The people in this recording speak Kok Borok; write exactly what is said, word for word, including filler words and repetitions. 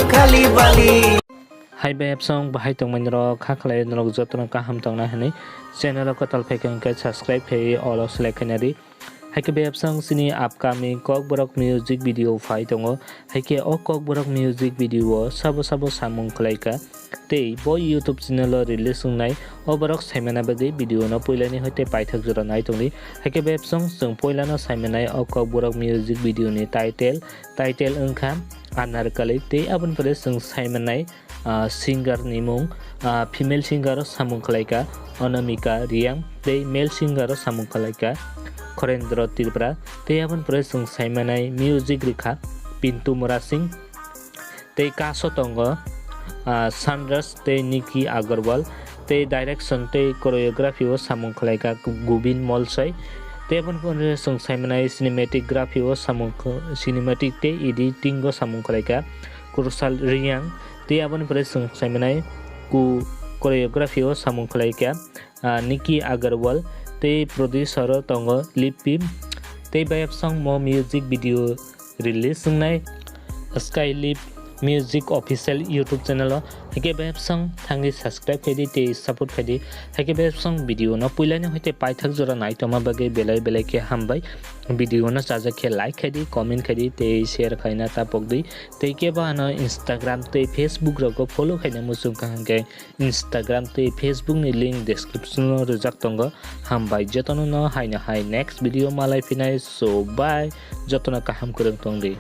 Kali bali. Hai bai absong bahai tongmani rok kha khlai norok jotono kaham tongna hwnwi channel o kwtal phaikha hwnkhe subscribe khai all o select khaina di. Haikhe bai absong chini upcoming Kokborok music video phai tongo. Haikhe o Kokborok music video o sabo sabo samung khlaikha tei bo YouTube channel o release wngnai o borok saimana bagwi video no puilani hoite paithak jora nai tongdi. Haikhe bai absong chwng puilano saimanai o Kokborok music video ni title, title wngkha Anarkali tei aboni pore chwng saimanai ah, singer ni mung, ah, female singer o samung khlaikha Anamika Reang tei male singer o samung khlaikha Khorendra Tripura tei aboni pore chwng saimanai music rikha Pintu Murasing tei kaso tongo, ah, Sanders tei Nikki Agarwal tei direction tei choreography o samung khlaikha Gubin Molsoi tei aboni pore chwng saimanai cinematography o samung kh-, cinematic tei editing o samung khlaikha Kursal Reang tei aboni pore chwng saimanai ku choreography o samung khlaikha, ah, Nikki Agarwal tei producer o tongo Lipim tei bai absong mo music video release wngnai Sky Lip Music Official YouTube channel o. Haikhe bai absong thangwi subscribe khaidi tei support khaidi. Haikhe bai absong video no puilani hoite paithak jora naitoma bagwi belai belai khe hambai. Video no chajak khe like khaidi, comment khaidi tei share khaina tapokdi. Tei kebo ano Instagram tei Facebook rogo follow khaina muchung kha hwnkhe Instagram tei Facebook ni link description o rwjak tongo. Hambai jotono no haino hai next video malai phinai. So bye, jotono kaham kwrwng tongdi.